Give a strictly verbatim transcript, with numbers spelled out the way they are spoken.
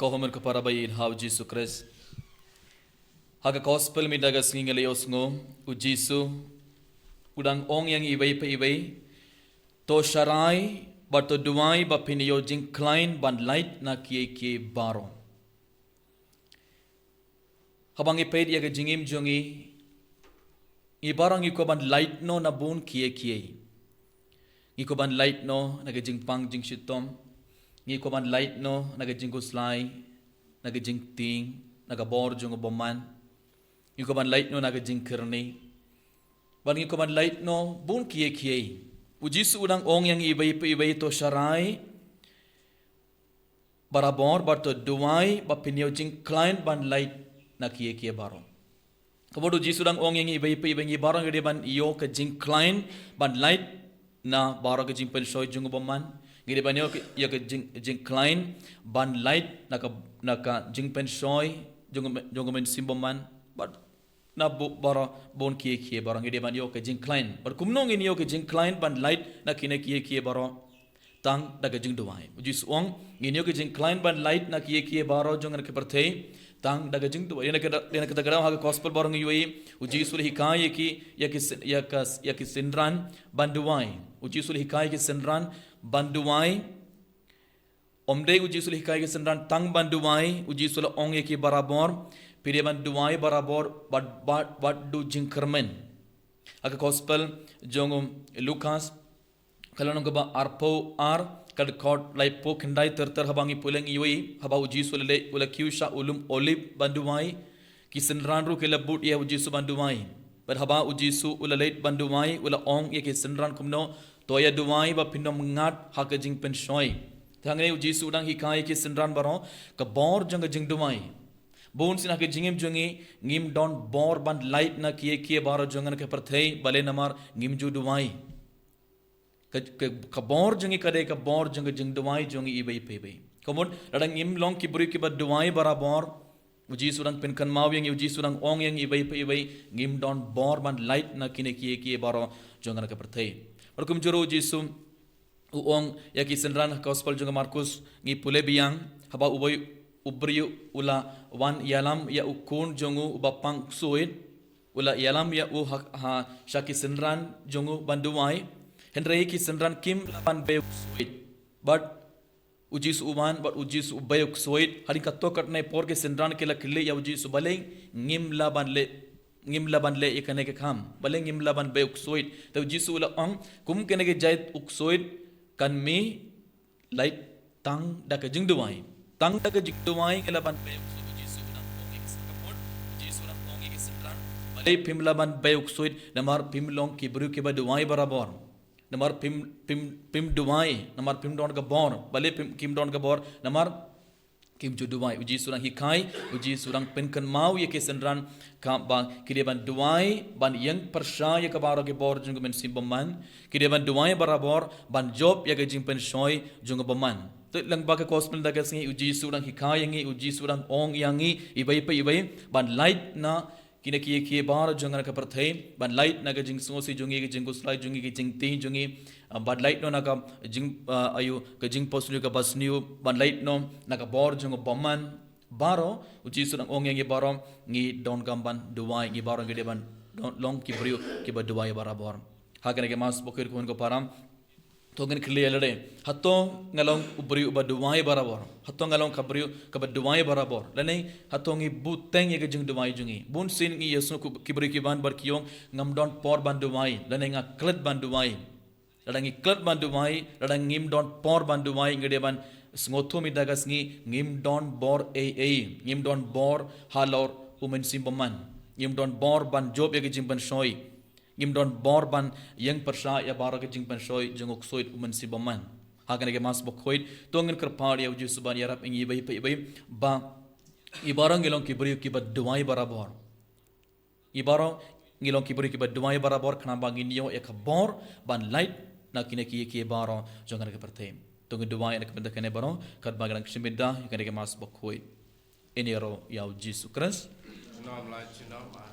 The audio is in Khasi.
Ko hynmen ko para ba ïeit ha u Jisu Khrist. Ha ka gospel mynta ka sngi ngi la ïohsngew, u Jisu u dang ong ïa ngi iwei pa iwei, to sharai bad to duwai ba phin ïoh jingkhlaiñ ban lait na kiei kiei baroh. Haba ngi peit ïa ka jingim jong ngi, ngi baroh ngi kwah ban lait noh na bun kiei kiei. Ngi kwah ban lait noh na ka jingpang jingshitom. Ngi kwah ban lait noh na ka jingkhuslai, na ka jingtieng, na ka bor jong u bymman. Ngi kwah ban lait noh na ka jingkyrni. Bad ngi kwah ban lait noh bun kiei kiei. U Jisu u dang ong ïa ngi iwei pa iwei, to sharai barabor bad to duwai ba phin ïoh jingkhlaiñ ban lait na kiei kiei baroh. Ka mut u Jisu u dang ong ïa ngi iwei pa iwei, ngi baroh ngi dei ban ïoh ka jingkhlaiñ ban lait na baroh ka jingpynshoi jong u bymman. Ngi dei ban ïoh ka, ïoh ka jing, jingkhlaiñ ban lait na ka, na ka jingpynshoi jong u, jong u mynsiem bymman. Bad na bu, baroh bun kiei kiei baroh ngi dei ban ïoh ka jingkhlaiñ. Bad kumno ngin ïoh ka jingkhlaiñ ban lait na kine kiei kiei baroh? Tang da ka jingduwai. U Jisu u ong, ngin ïoh ka jingkhlaiñ ban lait na kiei kiei baroh jong ka pyrthei tang da ka jingduwai. Ïa kata, ïa kata ka daw ha ka gospel baroh ngi ïohi, u Jisu u la hikai ïa ki, ïa ki syn, ïa ka, ïa ki synran ban duwai. U Jisu u la hikai ïa ki synran ban duwai. Ym dei u Jisu u la hikai ïa ki synran tang ban duwai, u Jisu u la ong ïa ki barabor, phi dei ban duwai barabor bad, bad, bad duh jingkyrmen. Ha ka gospel jong u Lukas, ka lynnong kaba arphew ar, ka dkhot laiphew khyndai ter ter, haba ngi pule ngi ïohi, haba u Jisu u la leit, u la kiew sha u lum Olib ban duwai, ki synran ruh ki la bud ïa u Jisu ban duwai. Bad haba u Jisu u la leit ban duwai, u la ong ïa ki synran kumno, to ïa duwai ba phin ym ngat ha ka jingpynshoi. Te hangne u Jisu u dang hikai ïa ki synran baroh ka bor jong ka jingduwai. Bun sien ha ka jingim jong ngi, ngim don bor ban lait na kiei kiei baroh jong ka pyrthei, balei? Namar ngim ju duwai. Ka, ka, ka bor jong ngi ka dei ka bor jong ka jingduwai jong ngi iwei pa iwei. Ka mut, lada ngim long ki briew kiba duwai barabor, u Jisu u dang pynkynmaw ïa ngi, u Jisu u dang ong ïa ngi iwei pa iwei, ngim don bor ban lait na kine kiei kiei baroh jong ka pyrthei. Bad kumjuh ruh u Jisu u ong ïa ki synran, gospel jong u Markus ngi pule biang, haba uwei u briew u la wan ïalam ïa u khun jong u uba pang ksuid, u la ïalam ïa u ha, ha sha ki synran jong u ban duwai. Hynrei ki synran kim lah ban bei u ksuid. Bad u Jisu u wan, bad u Jisu u bei u ksuid. Hadien katto katne por ki synran ki la kylli ïa u Jisu, balei ngim lah ban leh, ngim lah ban leh ïa kane ka kam? Balei ngim lah ban bei u ksuid? Te u Jisu u la ong, kum kane ka jait u ksuid kan mih lait tang da ka jingduwai. Tang da ka jingduwai ngi lah ban bei u ksuid. U Jisu u dang ong ïa ki synran, u Jisu u dang ong ïa ki synran, balei phim lah ban bei u ksuid? Namar phim long ki briew kiba duwai barabor. Namar phim, phim, phim duwai, namar phim don ka bor. Balei phim, kim don ka bor? Namar kim ju duwai. U Jisu u dang hikai, u Jisu u dang pynkynmaw ïa ki synran, ka ba ki dei ban duwai, ban ïeng pyrshah ïa ka baroh ki bor jong ka mynsiem bymman, ki dei ban duwai barabor, ban jop ïa ka jingpynshoi jong ka bymman. Te lyngba ka gospel da ka sngi u Jisu u dang hikai ïa ngi, u Jisu u dang ong ïa ngi, iwei pa iwei, ban lait na kine kiei kiei baroh jong ka pyrthei, ban lait na ka jingsngewsih jong ngi, ka jingkhuslai jong ngi, ka jingtieng jong ngi, ah, ban lait noh na ka jing, ah, aïu, ka jingphohsniew kaba sniew, ban lait noh na ka bor jong u bymman. Baroh, u Jisu u dang ong ïa ngi baroh, ngi donkam ban duwai, ngi baroh ngi dei ban don, long ki briew kiba duwai barabor. Ha kane ka Mass bakhuid ko hynmen ko para, to ngin kylli ïa lade, hato nga long u briew uba duwai barabor? Hato nga long ka briew kaba duwai barabor? Lane hato ngi bteng ïa ka jingduwai jong ngi? Bun sien ngi ïohsngew ki briew ki wan bad ki ong, ngam don por ban duwai, lane nga klet ban duwai. Lada ngi klet ban duwai, lada ngim don por ban duwai, ngi dei ban sngewthuh mynta ka sngi, ngim don bor ei ei, ngim don bor halor u mynsiem bymman. Ngim don bor ban jop ïa ka jingpynshoi. Ngim don bor ban ïeng pyrshah ïa baroh ka jingpynshoi jong u ksuid u mynsiem bymman. Ha kane ka Mass bakhuid, to ngin kyrpad ïa u Jisu ban ïarap ïa ngi iwei pa iwei, ba ngi baroh ngi long ki briew kiba duwai barabor. Ngi baroh ngi long ki briew kiba duwai barabor, khnang ba ngin ïoh ïa ka bor ban lait na kine kiei kiei baroh jong kane ka pyrthei. To ngin duwai na ka bynta kane baroh, katba ngi dang shim bynta ïa kane ka Mass bakhuid. Ngin ïaroh ïa u Jisu Khrist. Junom la junom, ah.